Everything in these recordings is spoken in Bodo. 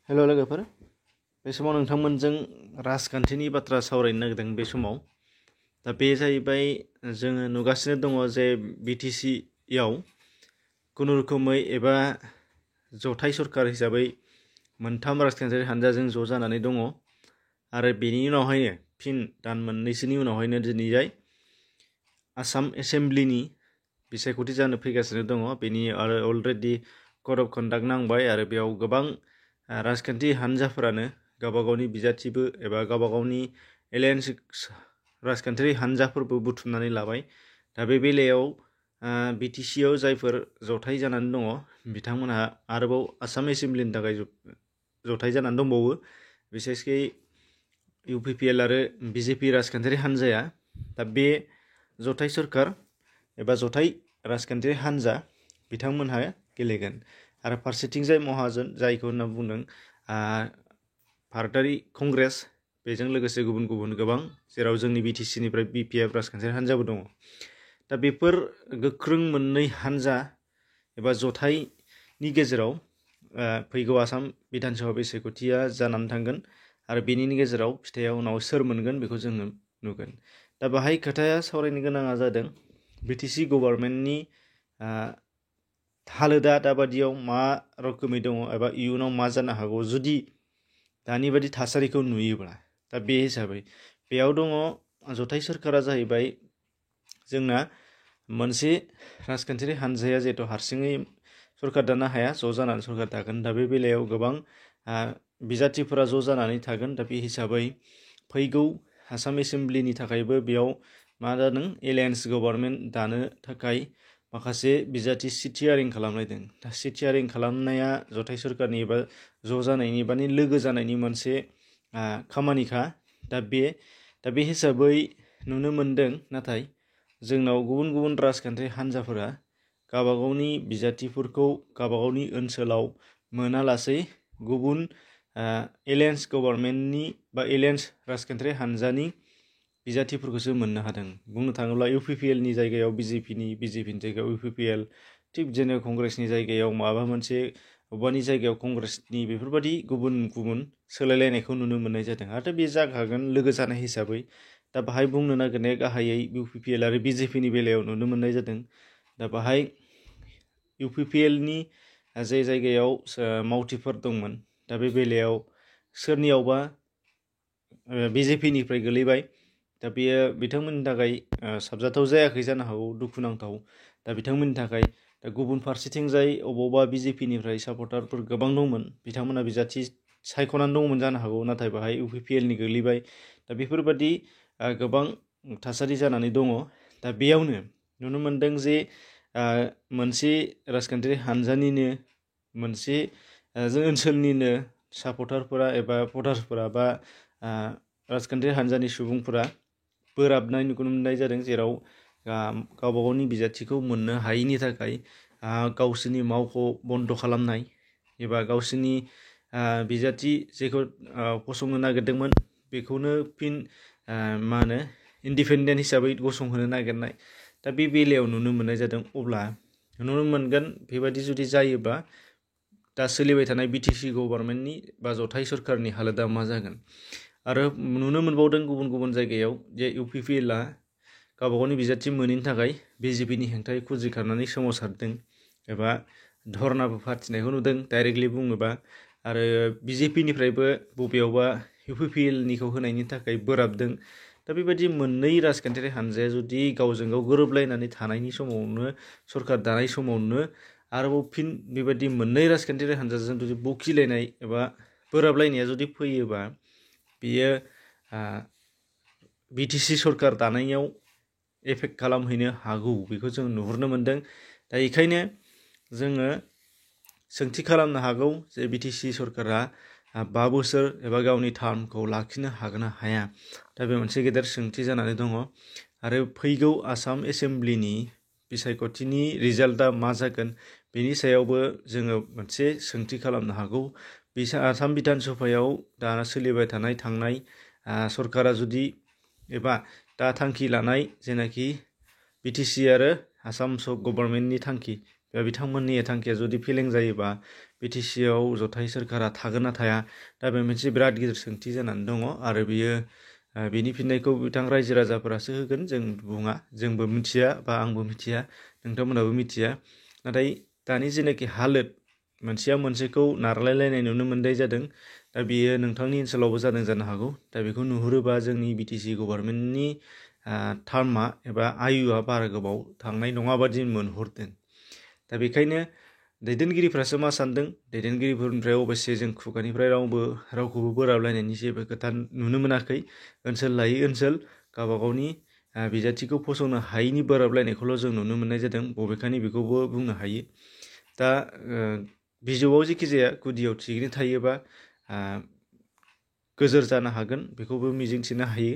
हेल' लोगोफोर, बे समाव नोंथांमोनजों राजखान्थिनि बाथ्रा सावरायनो नागिरदों। बे समाव दा बे जाहैबाय जोङो नुगासिनो दङ जे बिटिसियाव खुनुरुखुमै एबा जथाय सरकार हिसाबै मोनथाम राजखान्थियारि हानजाजों ज' जानानै दङ आरो बेनि उनावहायनो फिन दान मोननैसोनि उनावहायनो दिनैजाय आसाम एसेम्ब्लिनि बिसायख'थि जानो फैगासिनो दङ। बेनि आरो अलरेडि कड अफ कन्डाक्ट नांबाय आरो बेयाव गोबां राजखान्थि हानजाफोरानो गावबा गावनि बिजाथिबो एबा गावबा गावनि एलायन्स राजखान्थियारि हानजाफोरबो बुथुमनानै लाबाय। दा बे बेलायाव बिटिसियाव जायफोर जथाय जानानै दङ बिथांमोनहा आरोबाव आसाम एसेम्ब्लिनि थाखाय जथाय जानानै दंबावो। बिसेसकै UPPL आरो BJP राजखान्थियारि हानजाया दा बे जथाय सरकार एबा जथाय राजखान्थियारि हानजा बिथांमोनहा गेलेगोन आरो फारसेथिंजाय महाजन जायखौ होनना बुंदों भारतारि कंग्रेस, बेजों लोगोसे गुबुन गुबुन गोबां जेराव जोंनि बिटिसिनिफ्राय BPF राजखान्थियारि हानजाबो दङ। दा बेफोर गोख्रों मोननै हानजा एबा जथायनि गेजेराव फैगौ आसाम बिधान सभा बिसायख'थिया जानानै थांगोन आरो बेनि गेजेराव फिथाइया उनाव सोर मोनगोन बेखौ जोङो नुगोन। दा बाहाय खोथाया सावरायनो गोनाङा जादों बिटिसि गभर्नमेन्टनि हालोदा दाबादियाव मा रोखोमै दङ एबा इयुनाव मा जानो हागौ जुदि दानि बादि थासारिखौ नुयोब्ला। दा बे हिसाबै बेयाव दङ जथाय सरकारा जाहैबाय जोंना मोनसे राजखान्थियारि हानजाया जिहेतु हारसिङै सरकार दानो हाया, ज' जानानै सरकार दागोन। दा बे बेलायाव गोबां बिजाथिफोरा ज' जानानै थागोन। दा बे हिसाबै फैगौ आसाम एसेम्ब्लिनि थाखायबो बेयाव मा जादों एलायन्स गभर्नमेन्ट दानो थाखाय माखासे बिजाथि सिटियारिं खालामलायदों। दा सिटियारिं खालामनाया जथाय सरकारनि एबा ज' जानायनि बा लोगो जानायनि मोनसे खामानिखा। दा बे हिसाबै नुनो मोनदों, नाथाय जोंनाव गुबुन गुबुन राजखान्थियारि हानजाफोरा गावबा गावनि बिजाथिफोरखौ गावबा गावनि ओनसोलाव मोनालासै गुबुन एलायन्स गभर्नमेन्टनि बा एलायन्स राजखान्थियारि हानजानि बिजाथिफोरखौसो मोननो हादों। बुंनो थाङोब्ला UPPLनि जायगायाव BJPनि जायगायाव UPPL, थिग बिदिनो कंग्रेसनि जायगायाव माबा मोनसे, अबेबानि जायगायाव कंग्रेसनि, बेफोरबायदि गुबुन गुबुन सोलायलायनायखौ नुनो मोननाय जादों। आरो बे जाखागोन लोगो जानाय हिसाबै। दा बाहाय बुंनो नागिरनाया गाहायै UPPL आरो BJPनि बेलायाव नुनो मोननाय जादों। दा बाहाय UPPLनि जे जायगायाव मावथिफोर दंमोन, दा बे बेलायाव सोरनियावबा BJPनिफ्राय गोलैबाय। दा बेयो बिथांमोननि थाखाय साबजाथाव जायाखै जानो हागौ, दुखुनांथाव। दा बिथांमोननि थाखाय दा गुबुन फारसेथिंजाय अबावबा BJPनिफ्राय सापर्टारफोर गोबां दंमोन, बिथांमोना बिजाथि सायख'नानै दंमोन जानो हागौ, नाथाय बाहाय UPPLनि गोलैबाय। दा बेफोरबादि गोबां थासारि जानानै दङ। दा बेयावनो नुनो मोनदों जे मोनसे राजखान्थियारि हानजानिनो मोनसे ओनसोलनिनो सापर्टारफोरा एबा भटार्सफोरा बा राजखान्थियारि हानजानि सुबुंफोरा बोराबनाय नुनो मोननाय जादों, जेराव गावबा गावनि बिजाथिखौ मोननो हायैनि थाखाय गावसोरनि मावख' बन्द' खालामनाय एबा गावसोरनि बिजाथि जेखौ फसंनो नागिरदोंमोन बेखौनो फिन इन्डिपेन्डेन्ट हिसाबै गसंहोनो नागिरनाय। दा बे बेलायाव नुनो मोननाय जादों। अब्ला नुनो मोनगोन बेबायदि जुदि जायोबा दा सोलिबाय थानाय बिटिसि गभर्नमेन्टनि बा जथाय सरकारनि हालोदा मा जागोन। आरो नुनो मोनबावदों गुबुन गुबुन जायगायाव जे UPPLआ गावबा गावनि बिजाथि मोनैनि थाखाय BJPनि हेंथायै खुद्रिखारनानै सोमावसारदों एबा धर्नाबो फाथिनायखौ नुदों डाइरेक्टलि बुङोबा। आरो BJPनिफ्रायबो बबेयावबा UPPLनिखौ होनायनि थाखाय बोराबदों। दा बेबायदि मोननै राजखान्थियारि हानजाया जुदि गावजों गाव गोरोबलायनानै थानायनि समावनो, सरकार दानाय समावनो आरोबाव फिन बेबायदि मोननै राजखान्थियारि हानजाजों जुदि बखिलायनाय एबा बोराबलायनाया जुदि फैयोबा, बेयो बिटिसि सरकार दानायाव एफेक्ट खालामहैनो हागौ, बेखौ जों नुहुरनो मोनदों। दा बेखायनो जोङो सोंथि खालामनो हागौ जे बिटिसि सरकारा 5 बोसोर एबा गावनि टार्मखौ लाखिनो हागोन ना हाया। दा बे मोनसे गेदेर सोंथि जानानै दङ। आरो फैगौ आसाम एसेम्ब्लिनि बिसायख'थिनि रिजाल्टआ मा जागोन बेनि सायावबो जोङो मोनसे सोंथि खालामनो हागौ। आसाम बिधान सभायाव दा सोलिबाय थानाय थांनाय सरकारा जुदि एबा दा थांखि लानाय जेनाखि बिटिसि आरो आसाम गभर्नमेन्टनि थांखि, बिथांमोननि थांखिया जुदि फेलें जायोबा BTC-आव जथाय सोरखारा थागोन ना थाया दा बे मोनसे बिराद गिदिर सोंथि जानानै दङ आरो बियो बिनि फिननायखौ बिथां रायजो राजाफोरासो होगोन जों बुङा जोंबो मिथिया बा आंबो मिथिया नोंथांमोनाबो मिथिया नाथाय दानि जेनाखि हालोद मोनसेया मोनसेखौ नारलायलायनाय नुनो मोननाय जादों दा बियो नोंथांनि ओनसोलावबो जादों जानो हागौ दा बेखौ नुहुरोबा जोंनि BTC गभर्नमेन्टनि टार्मा एबा आयुआ बारा गोबाव थांनाय नङा बादि मोनहरदों दा बेखायनो दैदेनगिरिफ्रासो मा सानदों दैदेनगिरिफोरनिफ्राय अबयसे जों खुगानिफ्राय रावखौबो बोराबलायनायनि जेबो खोथा नुनो मोनाखै ओनसोल लायै ओनसोल गावबा गावनि बिजाथिखौ फसंनो हायैनि बोराबलायनायखौल' जों नुनो मोननाय जादों बबेखानि बेखौबो बुंनो हायो दा बिजौआव जेखि जाया गुदियाव थिगैनो थायोबा गोजोर जानो हागोन बेखौबो मिजिंथिनो हायो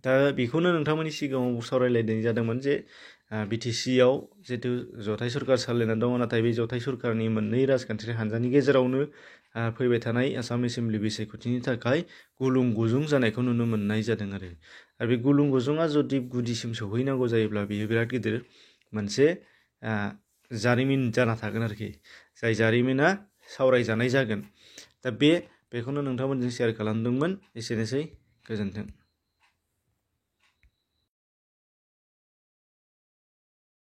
दा बेखौनो नोंथांमोननि सिगाङाव सावरायलायनाय जादोंमोन जे BTC-आव जितु जथाय सरकार सालायनानै दङ नाथाय बे जथाय सरकारनि मोननै राजखान्थियारि हान्जानि गेजेरावनो फैबाय थानाय आसाम एसेम्बलि बिसायख'थिनि थाखाय गुलुं गुजुं जानायखौ नुनो मोननाय जादों आरो बे गुलुं गुजुङा जुदि गुदिसिम सौहैनांगौ जायोब्ला बेयो बिराद गिदिर मोनसे जारिमिन जाना थागोन आरोखि जाय जारिमिना सावरायजानाय जागोन दा बेखौनो नोंथांमोनजों शेयार खालामदोंमोन एसेनोसै गोजोन्थों।